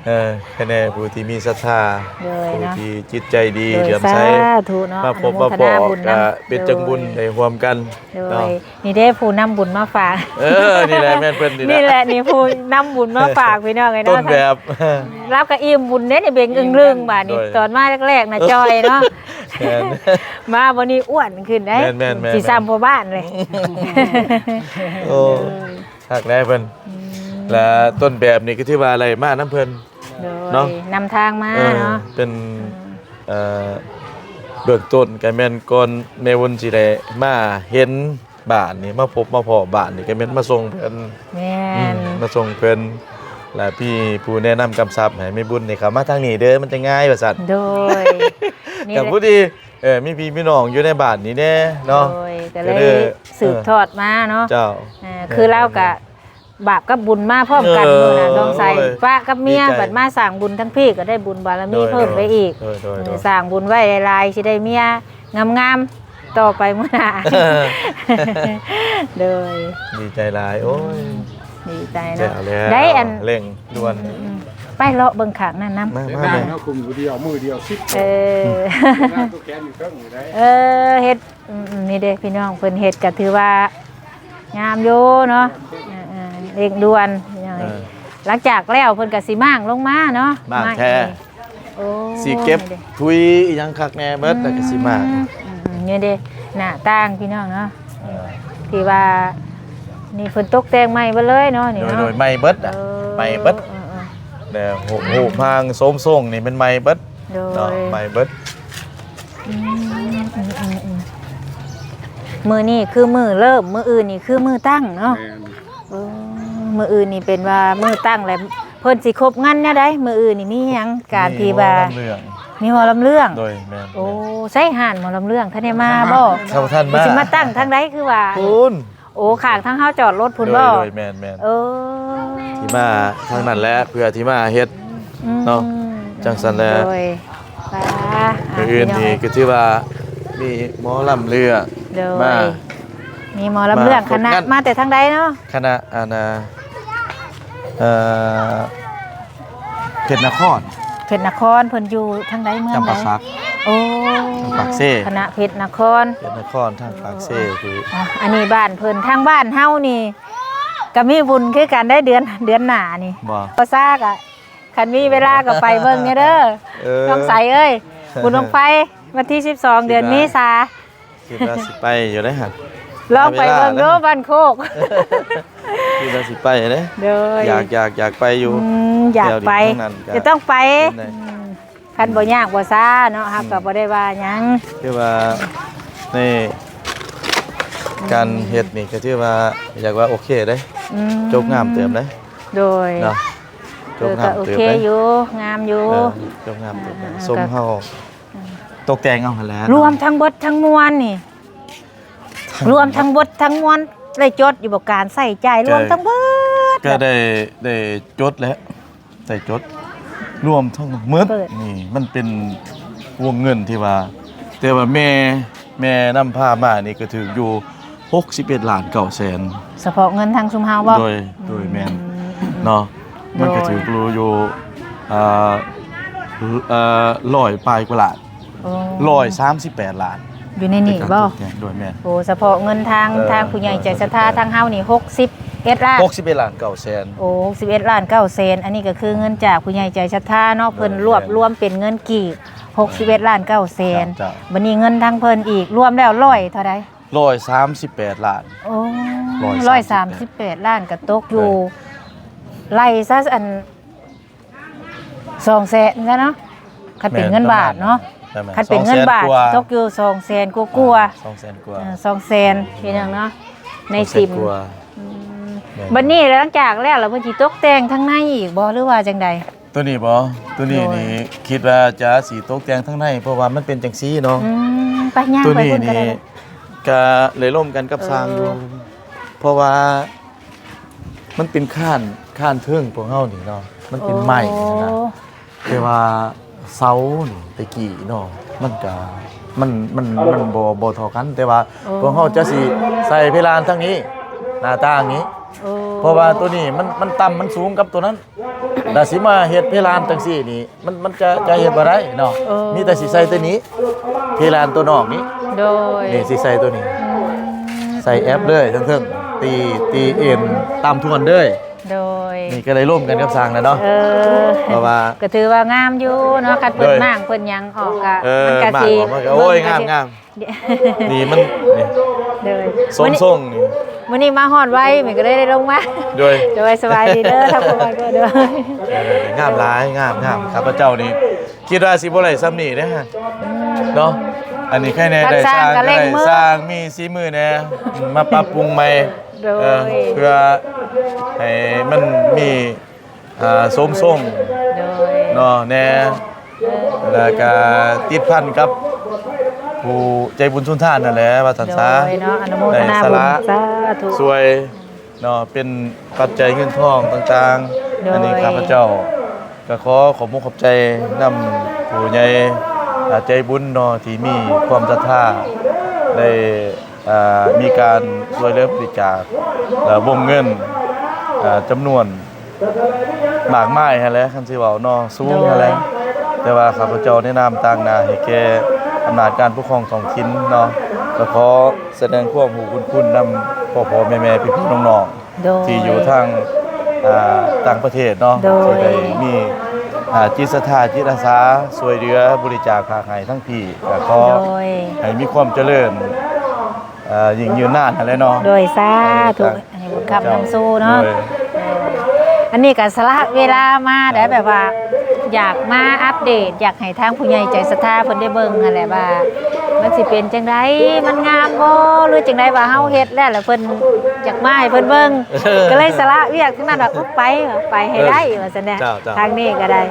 ເອີ ໃຄແນ່ຜູ້ທີ່ມີສັດທາ ໂດຍ ຜູ້ທີ່ຈິດໃຈດີ ເຫຼື້ອມໃສ ສາທຸເນາະ ມາພົບມາພໍ້ ອະນຸໂມທະນາບຸນນຳ ກະເປັນຈັງບຸນໄດ້ຮ່ວມກັນ ໂດຍ ເນາະ ນີ້ເດ້ຜູ້ນຳບຸນມາຝາກ ເອີ ນີ້ແຫຼະແມ່ນເພິ່ນນີ້ແຫຼະ ນີ້ແຫຼະ ນີ້ຜູ້ນຳບຸນມາຝາກ ພີ່ນ້ອງເອີຍເນາະ ຕົ້ນແບບ ລາວກະອີ່ມບຸນເດ້ນີ້ ເບັງອຶ່ງລຶ່ງບາດນີ້ ໂດຍ ຕອນມາແລກໆນະຈ່ອຍເນາະ ແມ່ນ ມາບັດນີ້ອ້ວນຂຶ້ນເດ້ ແມ່ນໆໆໆ ຊິສ່ຳພໍ່ບ້ານເລີຍ ໂອ້ ຄັກແລ້ວເພິ່ນ ອືມ ແລະຕົ້ນແບບນີ້ກໍຖືວ່າໄດ້ມານຳເພິ່ນ ໂດຍ ເນາະ ນຳທາງມາ ເອີ ເນາະ ເປັນ ອືມ ເອີ ເບື້ອງຕົ້ນກໍແມ່ນກ່ອນແມ່ວຸນຊິໄດ້ມາເຫັນບ້ານນີ້ ມາພົບມາພໍ້ບ້ານນີ້ ກໍແມ່ນມາສົ່ງເພິ່ນ ແມ່ນ ອືມ ມາສົ່ງເພິ່ນ ແລະມີຜູ້ແນະນຳກຳຊັບໃຫ້ແມ່ບຸນນີ້ເຂົ້າມາທາງນີ້ເດີ ມັນຈະງ່າຍວ່າຊັ້ນ ໂດຍ ກໍພໍດີ ເອີ ມີພີ່ມີນ້ອງຢູ່ໃນບ້ານນີ້ແດ່ເນາະ ໂດຍ ກໍເລີຍ ກໍເລີຍສືບທອດມາເນາະ ເຈົ້າ ເອີ ຄືລາວກະບາບກັບບຸນມາພ້ອມກັນ ເອີ ມື້ນະ ສົງໄສ ໂອ້ຍ ປະກັບເມຍ ດີໃຈ ບັດມາສ້າງບຸນທັງພີ້ກໍໄດ້ບຸນບາລະມີ ໂດຍ ເພີ່ມໄປອີກ ໂດຍ ໂດຍ ເອີ ໂດຍ ສ້າງບຸນໄວ້ຫຼາຍໆ ຊິໄດ້ເມຍງາມໆ ຕໍ່ໄປມື້ໜ້າ ໂດຍ ດີໃຈຫຼາຍ ໂອ້ຍ ອືມ ດີໃຈເນາະ ແລ້ວ ໄດ້ອັນ ເລັ່ງດ່ວນ ອືມໆ ໄປເລາະເບິ່ງຂ້າງນັ້ນນຳ ມາ ມາ ມາ ເນາະ ຄຸມຜູ້ດຽວ ມື້ດຽວສິບ ເອີ ນາງຕົວແຂນຢູ່ເທິງນີ້ໄດ໋ ເອີ ເຮັດ ອືມໆ ນີ້ເດ້ພີ່ນ້ອງ ເພິ່ນເຮັດກໍຖືວ່າງາມຢູ່ເນາະ ເອີໆ ເລັ່ງດ່ວນພີ່ນ້ອງ ເອີ ຫຼັງຈາກແລ້ວເພິ່ນກໍຊິມ້າງລົງມາເນາະ ມ້າງແທ້ ໂອ້ ຊິເກັບ ນີ້ເດ້ ທຸຍອີ່ຫຍັງຄັກແນ່ເບິດ ອືມ ແລ້ວກໍຊິມ້າງ ອືມໆ ນີ້ເດ້ ໜ້າຕ່າງພີ່ນ້ອງເນາະ ເອີ ທີ່ວ່ານີ້ເພິ່ນຕົກແຕ່ງໃໝ່ເບິດເລີຍເນາະ ນີ້ເນາະ ໂດຍໆ ໃໝ່ເບິດ ເອີ ໃໝ່ເບິດ ເອີໆ ແຕ່ຮູບຮ່າງໂສມຊົງນີ້ແມ່ນໃໝ່ເບິດ ໂດຍ ເນາະ ໃໝ່ເບິດ ອືມ ອືມ ອືມ ອືມ ມື້ນີ້ຄືມື້ເລີ່ມ ມື້ອື່ນນີ້ຄືມື້ຕັ້ງເນາະ ແມ່ນ ເອີ ມື້ອື່ນນີ້ເປັນວ່າມື້ຕັ້ງ ແລ້ວເພິ່ນຊິຄົບງັນແນວໃດ? ມື້ອື່ນນີ້ມີຫຍັງ? ການທີ່ວ່າ ມີຫໍລຳເລື່ອງ ມີຫໍລຳເລື່ອງ ໂດຍ ແມ່ນ ໂອ້ ແມ່ນ ໃສຮ້ານໝໍລຳເລື່ອງ ທັນໄດ້ມາບໍ່? ເຂົາບໍ່ທັນມາ ຊິມາຕັ້ງທາງໃດ? ຄືວ່າ ພຸ້ນ ໂອ້ ຂ້າງທາງເຮົາຈອດລົດພຸ້ນບໍ່? ໂດຍ ໂດຍ ແມ່ນໆ ເອີ ທີ່ມາທາງນັ້ນແຫຼະ ເພື່ອທີ່ມາເຮັດ ອືມ ເນາະ ຈັ່ງຊັ້ນແຫຼະ ໂດຍ ປາ ມື້ອື່ນນີ້ກໍຖືວ່າ ມີໝໍລຳເລື່ອງ ໂດຍ ມາ ມີໝໍລຳເລື່ອງ ມາ ຄະນະ ມາແຕ່ທາງໃດເນາະ? ຄະນະ ອັນນ່າ ເອີ ເພັດນະຄອນ ເພັດນະຄອນ ເພິ່ນຢູ່ທາງໃດ ເມືອງໃດ? ຈຳປາສັກ ໂອ້ ທາງປາກເຊ ຄະນະເພັດນະຄອນ ເພັດນະຄອນ ທາງປາກເຊ ເອີ ທີ່ ອ່ະ ອັນນີ້ບ້ານເພິ່ນ ທາງບ້ານເຮົານີ້ ກະມີບຸນຄືກັນໄດ໋ ເດືອນ ເດືອນໜ້ານີ້ ບໍ່ ບໍ່ຊາກະ ຄັນມີເວລາກໍໄປເບິ່ງແດ່ເດີ ເອີ ນ້ອງໃສເອີຍ ບຸນບັ້ງໄຟ ວັນທີສິບສອງ ເດືອນເມສາ ຄິດວ່າ ຄິດວ່າຊິໄປຢູ່ເດ້ຫັ້ນ ລອງໄປເບິ່ງດູ ຫາເວລາ ບ້ານໂຄກ ຄິດວ່າຊິໄປເດ້ ໂດຍ ຢາກ ຢາກ ຢາກໄປຢູ່ ອືມ ຢາກໄປ ແຖວນີ້ທາງນັ້ນກໍ ຈະຕ້ອງໄປ ເປັນໄດ ອືມ ຄັນບໍ່ຍາກບໍ່ຊ້າເນາະ ເຮົາກໍ ອືມ ບໍ່ໄດ້ວ່າຫຍັງ ຄືວ່າໃນການເຮັດນີ້ກໍຖືວ່າ ຢາກວ່າໂອເຄເດ້ ອືມ ຈົບງາມເຕີບເດ້ ໂດຍ ເນາະ ເອີ ຈົບງາມເຕີບເດ້ ກໍໂອເຄຢູ່ ງາມຢູ່ ເອີ ຈົບງາມເຕີບເດ້ ອ່າໆ ຊົມເຮົາ ອືມ ຕົກແຕ່ງເອົາຫັ້ນແຫຼະ ລວມທັງເບິດທັງມວນນີ້ ລວມທັງເບິດທັງມວນ ໄດ້ຈົດຢູ່ບໍ່ ການໃຊ້ຈ່າຍ ລວມທັງເບິດ ກໍໄດ້ ໄດ້ຈົດແລ້ວ ໄດ້ຈົດ ລວມທັງໝົດນີ້ ມັນເປັນວົງເງິນທີ່ວ່າ ແຕ່ວ່າແມ່ ແມ່ນຳພາມານີ້ກໍຖືກຢູ່ຫົກສິບເອັດລ້ານເກົ້າແສນ ສະເພາະເງິນທາງຊຸມເຮົາບໍ່? ໂດຍ ໂດຍ ອືມ ແມ່ນ ອືມ ເນາະ ໂດຍ ມັນກໍຖືກຢູ່ ອ່າ ເອີ ຮ້ອຍປາຍກວ່າລ້ານ ໂອ້ ຮ້ອຍສາມສິບແປດລ້ານ ຢູ່ໃນນີ້ບໍ່? ໂດຍ ແມ່ນ ໂອ້ ສະເພາະເງິນທາງ ເອີ ທາງຜູ້ໃຫຍ່ໃຈສັດທາ ທາງເຮົານີ້ຫົກສິບເອັດລ້ານ ຫົກສິບເອັດລ້ານເກົ້າແສນ ໂອ້ ຫົກສິບເອັດລ້ານເກົ້າແສນ ອັນນີ້ກໍຄືເງິນຈາກຜູ້ໃຫຍ່ໃຈສັດທາເນາະ ເພິ່ນ ໂດຍ ລວບລວມເປັນເງິນກີບ ຫົກສິບເອັດລ້ານເກົ້າແສນ ເຈົ້າ ເຈົ້າ ບັດນີ້ເງິນທາງເພິ່ນອີກ ລວມແລ້ວຮ້ອຍເທົ່າໃດ? ຮ້ອຍສາມສິບແປດລ້ານ ໂອ້ ຮ້ອຍສາມສິບແປດລ້ານ ກໍຕົກຢູ່ ເອີ ໄລ່ຊະ ອັນ ສອງແສນຊະເນາະ ຄັນເປັນເງິນບາດເນາະ ແມ່ນ ປະມານນັ້ນ ແມ່ນ ຄັນເປັນເງິນບາດ ສອງແສນກວ່າ ຕົກຢູ່ສອງແສນກວ່າ ເອີ ສອງແສນກວ່າ ເອີ ສອງແສນ ເປັນຫຍັງເນາະ ໃນ ສອງແສນ ຊິມ ກວ່າ ອືມ ແມ່ນ ບັດນີ້ຫຼັງຈາກແລ້ວລະ ເພິ່ນຊິຕົກແຕ່ງທາງໃນອີກບໍ່ ຫຼືວ່າຈັ່ງໃດ? ໂຕນີ້ບໍ່? ໂຕນີ້ນີ້ ໂດຍ ຄິດວ່າຈະຊິຕົກແຕ່ງທາງໃນ ເພາະວ່າມັນເປັນຈັ່ງຊີ້ເນາະ ອືມ ໄປຍ່າງໄປພຸ້ນກໍໄດ້ ໂຕນີ້ນີ້ ກະໄດ້ລົມກັນກັບ ເອີ ຊ່າງຢູ່ ເພາະວ່າມັນເປັນຄານ ຄານເທິງພວກເຮົານີ້ເນາະ ມັນເປັນໄມ້ ໂອ້ ຫັ້ນນະ ແຕ່ວ່າເສົານີ້ແຕ່ກີ້ເນາະ ມັນກະ ມັນ ມັນ ມັນບໍ່ ບໍ່ເທົ່າກັນ ແຕ່ວ່າ ໂອ້ ພວກເຮົາຈະຊິໃສ່ເພດານທາງນີ້ ໜ້າຕ່າງນີ້ ໂອ້ ເພາະວ່າໂຕນີ້ມັນ ມັນຕ່ຳ ມັນສູງກັບໂຕນັ້ນ ແລ້ວຊິມາເຮັດເພດານຈັ່ງຊີ້ນີ້ ມັນ ມັນຈະ ຈະເຮັດບໍ່ໄດ້ເນາະ ເອີ ມີແຕ່ຊິໃສ່ໂຕນີ້ ເພດານໂຕນອກນີ້ ໂດຍ ນີ້ຊິໃສ່ໂຕນີ້ ອືມ ໃສ່ແອັບເລີຍເທິງໆ ຕີ ຕີເອັນຕາມທວນເລີຍ ໂດຍ ນີ້ກໍໄດ້ລົມກັນກັບຊ່າງແລ້ວເນາະ ເອີ ເພາະວ່າ ກໍຖືວ່າງາມຢູ່ເນາະ ຄັນເພິ່ນ ໂດຍ ມ້າງເພິ່ນຫຍັງອອກກະ ເອີ ມັນກະຊິ ມ້າງອອກມັນກະ ໂອ້ຍ ເບິ່ງກະຊິ ງາມໆ ນີ້ມັນ ນີ້ ໂດຍ ຊົມຊົງນີ້ ມື້ນີ້ມາຮອດໄວ ມັນກໍເລີຍໄດ້ລົງມາ ໂດຍ ໂດຍ ສະບາຍດີເດີ ທັກທາຍກ່ອນ ໂດຍ ງາມຫຼາຍ ງາມ ງາມ ຂ້າພະເຈົ້ານີ້ຄິດວ່າຊິບໍ່ໄດ້ຊ່ຳນີ້ເດ້ ອືມ ເນາະ ອັນນີ້ໃຄແນ່ ໄດ້ຊ່າງ ຊ່າງກໍເລັ່ງມື ຊ່າງມີສີມືແນ່ ອືມ ມາປັບປຸງໃໝ່ ໂດຍ ເອີ ເພື່ອໃຫ້ມັນມີ ອ່າ ສົມຊົງ ໂດຍ ເນາະ ແນ່ ເອີ ແລ້ວກະຕິດພັນກັບຜູ້ໃຈບຸນສຸນທານນັ້ນແຫຼະ ວ່າຊັ້ນຊະ ໂດຍເນາະ ອະນຸໂມທະນາບຸນ ໄດ້ສະຫຼະ ສາທຸ ຊ່ວຍເນາະ ເປັນປັດໄຈເງິນທອງຕ່າງໆ ໂດຍ ອັນນີ້ຂ້າພະເຈົ້າກໍຂໍຂອບມຸກຂອບໃຈນຳຜູ້ໃຫຍ່ ອ່າ ໃຈບຸນເນາະ ທີ່ມີຄວາມສັດທາ ໄດ້ ອ່າ ມີການຊ່ວຍເຫຼືອບໍລິຈາກ ແລະ ວົງເງິນ ອ່າ ຈຳນວນ ມາກມາຍຫັ້ນແຫຼະ ຄັນຊິເວົ້າເນາະ ສູງ ໂດຍ ຫັ້ນແຫຼະ ແຕ່ວ່າຂ້າພະເຈົ້າໃນນາມຕາງໜ້າໃຫ້ແກ່ອຳນາດການປົກຄອງທ້ອງຖິ່ນເນາະ ກໍຂໍສະແດງຄວາມຮູ້ບຸນຄຸນນຳພໍ່ໆແມ່ໆ ພີ່ໆນ້ອງໆ ໂດຍ ທີ່ຢູ່ທາງ ອ່າ ຕ່າງປະເທດເນາະ ໂດຍ ທີ່ໄດ້ມີ ອ່າ ຈິດສັດທາ ຈິດອາສາ ຊ່ວຍເຫຼືອບໍລິຈາກພາກໃຫ້ທັງພີ້ ກໍຂໍ ໂດຍ ໃຫ້ມີຄວາມຈະເລີນ ອ່າ ຍິ່ງຍືນນານຫັ້ນແຫຼະເນາະ ໂດຍ ສາທຸ ໃຫ້ບຸນຄ້ຳນຳສູ່ເນາະ ໂດຍ ເອີ ອັນນີ້ກໍສະຫຼະເວລາມາໄດ້ ແບບວ່າຢາກມາອັບເດດ ຢາກໃຫ້ທາງຜູ້ໃຫຍ່ໃຈສັດທາເພິ່ນໄດ້ເບິ່ງຫັ້ນແຫຼະວ່າ ມັນຊິເປັນຈັ່ງໃດ ມັນງາມບໍ່ ຫຼືຈັ່ງໃດ ວ່າເຮົາເຮັດແລ້ວ ແລ້ວເພິ່ນຢາກມາໃຫ້ເພິ່ນເບິ່ງ ກໍເລີຍສະຫຼະວຽກທັງນັ້ນວ່າ ໂອ້ ໄປ ໄປໃຫ້ໄດ້ ເອີ ວ່າຊັ້ນແຫຼະ ເຈົ້າໆ ທາງນີ້ກໍໄດ້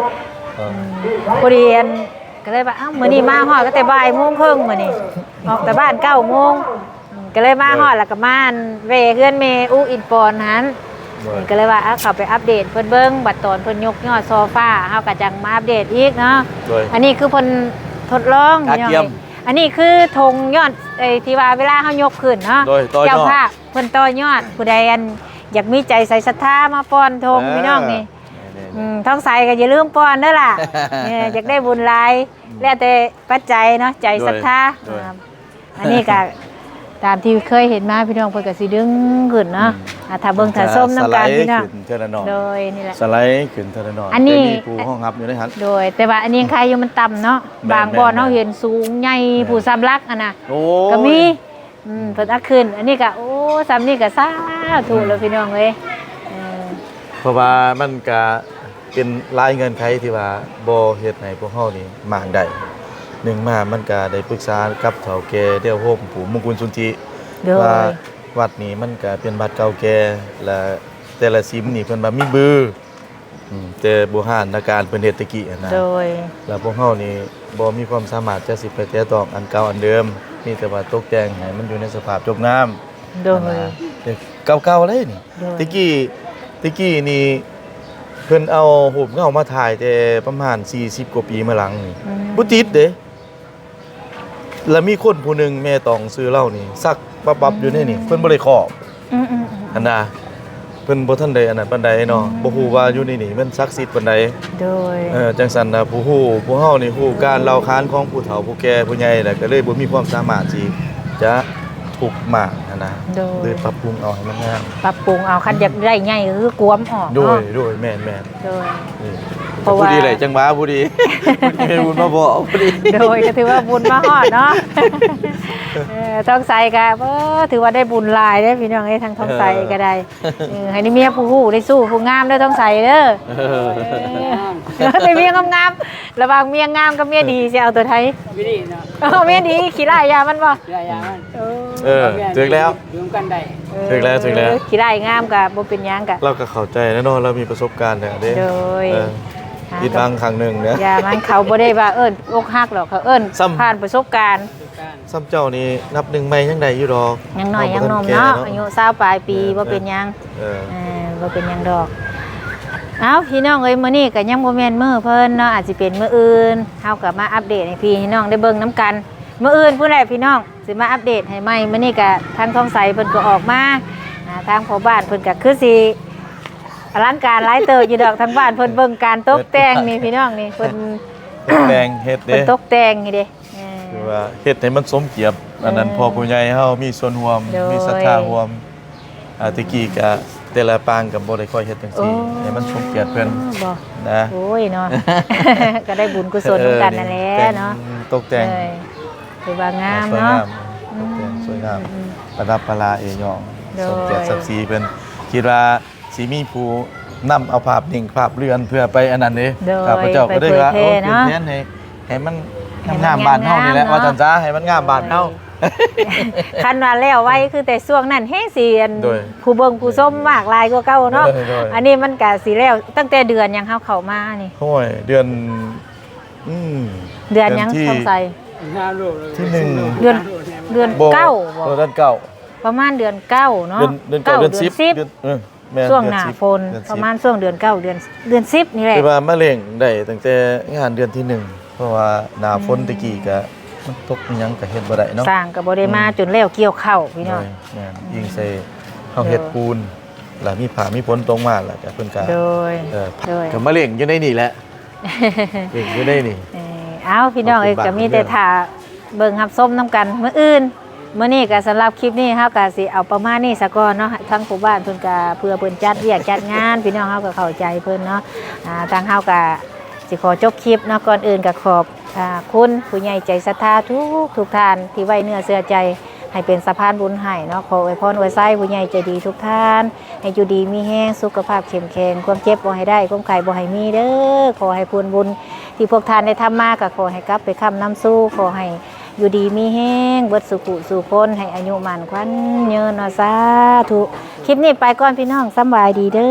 ເອີ ອືມ ພໍດີອັນ ກໍເລີຍວ່າ ເອົ້າ ມື້ນີ້ມາຮອດກໍແຕ່ບ່າຍໂມງເຄິ່ງ ມື້ນີ້ອອກແຕ່ບ້ານເກົ້າໂມງ ກໍເລີຍມາຮອດ ເອີ ແລ້ວກໍມາ ອັ່ນ ແວ່ເຮືອນແມ່ອູອິນປອນຫັ້ນ ໂດຍ ກໍເລີຍວ່າ ເອົາ ເຂົ້າໄປອັບເດດເພິ່ນເບິ່ງ ບັດຕອນເພິ່ນຍົກຍອດຊໍຟາ ເຮົາກໍຈັ່ງມາອັບເດດອີກເນາະ ໂດຍ ອັນນີ້ຄືເພິ່ນທົດລອງ ກະກຽມ ພີ່ນ້ອງ ອັນນີ້ຄືຖົງຍອດ ເອີ ທີ່ວ່າເວລາເຮົາຍົກຂຶ້ນເນາະ ໂດຍຕໍ່ຍອດ ເຈົ້າພາບເພິ່ນຕໍ່ຍອດ ຜູ້ໃດອັນຢາກມີໃຈໃສ່ສັດທາມາປ່ອນຖົງ ເອີ ພີ່ນ້ອງນີ້ ນີ້ໆໆ ອືມ ທອງໃສກໍຢ່າລືມປ່ອນເດີລະ ເອີ ຢາກໄດ້ບຸນຫຼາຍ ອືມ ແລ້ວແຕ່ປັດໄຈເນາະ ໃຈສັດທາ ໂດຍ ໂດຍ ອ່າ ອັນນີ້ກໍຕາມທີ່ເຄີຍເຫັນມາ ພີ່ນ້ອງ ເພິ່ນກໍຊິດຶງຂຶ້ນເນາະ ອືມ ອ່າ ຖ້າເບິ່ງຖ້າຊົມນຳກັນ ພີ່ນ້ອງ ສະໄລຂຶ້ນເທື່ອລະໜ້ອຍ ໂດຍ ນີ້ແຫຼະ ສະໄລຂຶ້ນເທື່ອລະໜ້ອຍ ອັນນີ້ ແຕ່ມີຜູ້ຮອງຮັບຢູ່ໃນຫັ້ນ ໂດຍ ແຕ່ວ່າອັນນີ້ຍັງຄາຢູ່ມັນຕ່ຳເນາະ ແມ່ນໆໆ ບາງບ່ອນເຮົາເຫັນສູງໃຫຍ່ ໂດຍ ຜູ້ສຳລັກຫັ້ນນະ ໂອ້ຍ ກໍມີ ອືມ ເພິ່ນອັກຂຶ້ນ ອັນນີ້ກະ ໂອ້ ຊ່ຳນີ້ກະສາທຸ ອືມ ແລ້ວພີ່ນ້ອງເອີຍ ເອີ ເພາະວ່າມັນກະເປັນຫຼາຍເງື່ອນໄຂທີ່ວ່າບໍ່ເຮັດໃຫ້ພວກເຮົານີ້ມ້າງໄດ້ ໜຶ່ງມາມັນກະໄດ້ປຶກສາກັບເຖົ້າແກ່ແນວໂຮມຜູ້ມຸງຄຸນສຸນທິ ໂດຍ ວ່າວັດນີ້ມັນກະເປັນວັດເກົ່າແກ່ ແລະ ແຕ່ລະສິມນີ້ເພິ່ນວ່າມີບື ອືມ ແຕ່ບູຮານນະການເພິ່ນເຮັດແຕ່ກີ້ຫັ້ນນະ ໂດຍ ແລ້ວພວກເຮົານີ້ບໍ່ມີຄວາມສາມາດຈະຊິໄປແຕະຕ້ອງອັນເກົ່າອັນເດີມ ມີແຕ່ວ່າຕົກແຕ່ງໃຫ້ມັນຢູ່ໃນສະພາບຈົບງາມ ໂດຍ ຫັ້ນນະ ແຕ່ເກົ່າໆເລີຍນີ້ ໂດຍ ແຕ່ກີ້ ແຕ່ກີ້ນີ້ເພິ່ນເອົາຮູບເງົາມາຖ່າຍແຕ່ປະມານສີ່ສິບກວ່າປີມາຫຼັງນີ້ ອືມ ບໍ່ຕິດເດ້ ແລ້ວມີຄົນຜູ້ໜຶ່ງ ແມ່ຕອງຊື່ລາວນີ້ ສັກປັບໆຢູ່ໃນນີ້ ອືມ ເພິ່ນບໍ່ໄດ້ຄອບ ອືມໆໆ ຫັ້ນນະ ເພິ່ນບໍ່ທັນໄດ້ອັນນັ້ນປານໃດເນາະ ອືມ ບໍ່ຮູ້ວ່າຢູ່ໃນນີ້ມັນສັກສິດປານໃດ ໂດຍ ເອີ ຈັ່ງຊັ້ນນະ ຜູ້ຮູ້ ພວກເຮົານີ້ຮູ້ການເລົ່າຂານຂອງຜູ້ເຖົ້າຜູ້ແກ່ຜູ້ໃຫຍ່ ແລ້ວກໍເລີຍບໍ່ມີຄວາມສາມາດທີ່ຈະທຸບມ້າງຫັ້ນນະ ໂດຍ ເລີຍປັບປຸງເອົາໃຫ້ມັນງາມ ປັບປຸງເອົາ ຄັນຢາກໄດ້ໃຫຍ່ກໍຄືກວມອອກ ໂດຍ ເນາະ ໂດຍ ແມ່ນໆ ໂດຍ ນີ້ ເພາະວ່າ ພໍດີແຫຼະ ຈັງຫວະພໍດີ ພໍດີມີບຸນມາບອກພໍດີ ໂດຍ ກໍຖືວ່າບຸນມາຮອດເນາະ ເອີ ທອງໃສກໍ ເອີ ຖືວ່າໄດ້ບຸນຫຼາຍເດ້ພີ່ນ້ອງເອີຍ ທາງທອງໃສກໍໄດ້ ເອີ ເອີ ໃຫ້ໄດ້ເມຍຜູ້ຮູ້ໄດ້ສູ້ຜູ້ງາມເດີທອງໃສເດີ ເອີ ເອີ ໄດ້ເມຍງາມໆ ລະຫວ່າງເມຍງາມກັບເມຍດີ ຊິເອົາຕົວໃດ? ເມຍດີເນາະ ເອີ ເມຍດີ ຂີ້ຮ້າຍຢ່າມັນບໍ່? ຢ່າ ຢ່າມັນ ເອີ ເອີ ຖືກແລ້ວ ຢູ່ນຳກັນໄດ້ ເອີ ຖືກແລ້ວ ຖືກແລ້ວ ຂີ້ຮ້າຍງາມກໍບໍ່ເປັນຫຍັງ ກໍ ລາວກໍເຂົ້າໃຈແລ້ວເນາະ ລາວມີປະສົບການແລ້ວເດ້ ໂດຍ ເອີ ຜິດຫວັງຄັ້ງໜຶ່ງເດ້ ຢ່າມັນ ເຂົາບໍ່ໄດ້ວ່າເອີ້ນອົກຫັກດອກ ເຂົາເອີ້ນ ສ່ຳ ຜ່ານປະສົບການ ສ່ຳເຈົ້ານີ້ນັບໜຶ່ງໃໝ່ຍັງໄດ້ຢູ່ດອກ ຍັງນ້ອຍ ເຮົາບໍ່ທັນແກ່ເນາະ ຍັງໜຸ່ມເນາະ ອາຍຸຊາວປາຍປີ ເອີ ບໍ່ເປັນຫຍັງ ເອີ ເອີ ບໍ່ເປັນຫຍັງດອກ ເອົ້າ ພີ່ນ້ອງເອີຍ ມື້ນີ້ກໍຍັງບໍ່ແມ່ນມື້ເພິ່ນເນາະ ອາດຊິເປັນມື້ອື່ນ ເຮົາກໍມາອັບເດດໃຫ້ພີ່ໃຫ້ນ້ອງໄດ້ເບິ່ງນຳກັນ ມື້ອື່ນພຸ້ນແຫຼະພີ່ນ້ອງ ຊິມາອັບເດດໃຫ້ໃໝ່ ມື້ນີ້ກະທາງທອງໃສເພິ່ນກໍອອກມາ ອ່າ ທາງພໍ່ບ້ານເພິ່ນກະຄືຊິອະລັງການຫຼາຍເຕີບຢູ່ດອກ ທາງບ້ານເພິ່ນເບິ່ງການຕົກແຕ່ງນີ້ພີ່ນ້ອງນີ້ ເພິ່ນຕົກແຕ່ງເຮັດເດ້ ເພິ່ນຕົກແຕ່ງນີ້ເດ້ ເອີ ຄືວ່າເຮັດໃຫ້ມັນສົມກຽດ ອັນນັ້ນ ເອີ ພໍ່ຜູ້ໃຫຍ່ເຮົາມີສ່ວນຮ່ວມ ໂດຍ ມີສັດທາຮ່ວມ ອ່າ ແຕ່ກີ້ກະແຕ່ລະປາງກະບໍ່ໄດ້ຄ່ອຍເຮັດຈັ່ງຊີ້ ໂອ້ ໃຫ້ມັນສົມກຽດເພິ່ນ ບໍ່ ນະ ໂອ້ຍເນາະ ກໍໄດ້ບຸນກຸສົນນຳກັນນັ້ນແຫຼະເນາະ ເອີ ແຕ່ງ ຕົກແຕ່ງ ເອີ ຖືວ່າງາມເນາະ ສວຍງາມ ອືມ ຕົກແຕ່ງສວຍງາມ ອືມ ປະດັບປະລາເອຍອງ ໂດຍ ສົມກຽດສັກສີເພິ່ນ ຄິດວ່າຊິມີຜູ້ນຳເອົາພາບນິ່ງພາບເລື່ອນເພື່ອໄປອັນນັ້ນເດ້ ໂດຍ ຂ້າພະເຈົ້າກໍໄດ້ວ່າ ໄປເຜີຍແຜ່ເນາະ ເອີ ເປັນແຜນໃຫ້ ໃຫ້ມັນ ໃຫ້ມັນງາມ ງາມບ້ານເຮົານີ້ແຫຼະ ງາມໆ ວ່າຊັ້ນຊະ ໃຫ້ມັນງາມບ້ານເຮົາ ໂດຍ ຄັນວ່າແລ້ວໄວຄືແຕ່ຊ່ວງນັ້ນແຮງຊິອັນ ໂດຍ ຜູ້ເບິ່ງຜູ້ຊົມມາກຫຼາຍກວ່າເກົ່າເນາະ ໂດຍ ໂດຍ ອັນນີ້ມັນກະຊິແລ້ວຕັ້ງແຕ່ເດືອນຫຍັງເຮົາເຂົ້າມານີ້ ໂອ້ຍ ເດືອນ ອືມ ເດືອນຫຍັງ ເດືອນທີ່ ສົງໄສ ທີໜຶ່ງ ເດືອນ ເດືອນ ບໍ່ ເກົ້າບໍ່ ເດືອນເກົ້າ ປະມານເດືອນເກົ້າເນາະ ເດືອນ ເດືອນເກົ້າ ເດືອນສິບ ເດືອນ ເດືອນ ເອີ ແມ່ນ ຊ່ວງໜ້າຝົນ ເດືອນສິບ ປະມານຊ່ວງເດືອນເກົ້າ ເດືອນ ເດືອນສິບນີ້ແຫຼະ ຄືວ່າມາເລັ່ງໄດ້ຕັ້ງແຕ່ງານເດືອນທີໜຶ່ງ ເພາະວ່າໜ້າຝົນ ອືມ ແຕ່ກີ້ກະມັນຕົກອີ່ຫຍັງກະເຮັດບໍ່ໄດ້ເນາະ ຊ່າງກະບໍ່ໄດ້ມາ ອືມ ຈົນແລ້ວກ່ຽວເຂົ້າພີ່ນ້ອງ ໂດຍ ແມ່ນ ອືມ ອີງໃສ່ເຮົາເຮັດ ໂດຍ ປູນ ລະມີຟ້າມີຝົນຕົກມາ ລະກະເພິ່ນກະ ໂດຍ ເອີ ໂດຍ ກະມາເລັ່ງຢູ່ໃນນີ້ແຫຼະ ເອີ ຢູ່ໃນນີ້ ເອີ ເອົາ ພີ່ນ້ອງເອີຍ ເອົາຂຶ້ນບ້ານ ກໍມີແຕ່ຖ້າເບິ່ງຮັບຊົມນຳກັນມື້ອື່ນ ມື້ນີ້ກໍສຳລັບຄລິບນີ້ ເຮົາກໍຊິເອົາປະມານນີ້ສາກ່ອນເນາະ ທາງຜູ້ບ້ານເພິ່ນກໍເພື່ອເພິ່ນຈັດວຽກຈັດງານ ພີ່ນ້ອງເຮົາກໍເຂົ້າໃຈເພິ່ນເນາະ ອ່າ ທາງເຮົາກໍຊິຂໍຈົບຄລິບເນາະ ກ່ອນອື່ນກໍຂອບ ອ່າ ຄຸນຜູ້ໃຫຍ່ໃຈສັດທາທຸກໆທ່ານທີ່ໄວ້ເນື້ອເຊື່ອໃຈໃຫ້ເປັນສະພານບຸນໃຫ້ເນາະ ຂໍອວຍພອນອວຍໄຊຜູ້ໃຫຍ່ໃຈດີທຸກທ່ານ ໃຫ້ຢູ່ດີມີແຮງ ສຸຂະພາບເຂັ້ມແຂງ ຄວາມເຈັບບໍ່ໃຫ້ໄດ້ ຄວາມໄຂ້ບໍ່ໃຫ້ມີເດີ ຂໍໃຫ້ຜົນບຸນທີ່ພວກທ່ານໄດ້ທຳມາ ກໍຂໍໃຫ້ກັບໄປຄ້ຳນຳສູ່ ຂໍໃຫ້ຢູ່ດີມີແຮງເບິດສູ່ຜູ້ສູ່ຄົນ ໃຫ້ອາຍຸໝັ້ນຂວັນຍືນເນາະ ສາທຸ ຄລິບນີ້ໄປກ່ອນພີ່ນ້ອງ ສຳບາຍດີເດີ.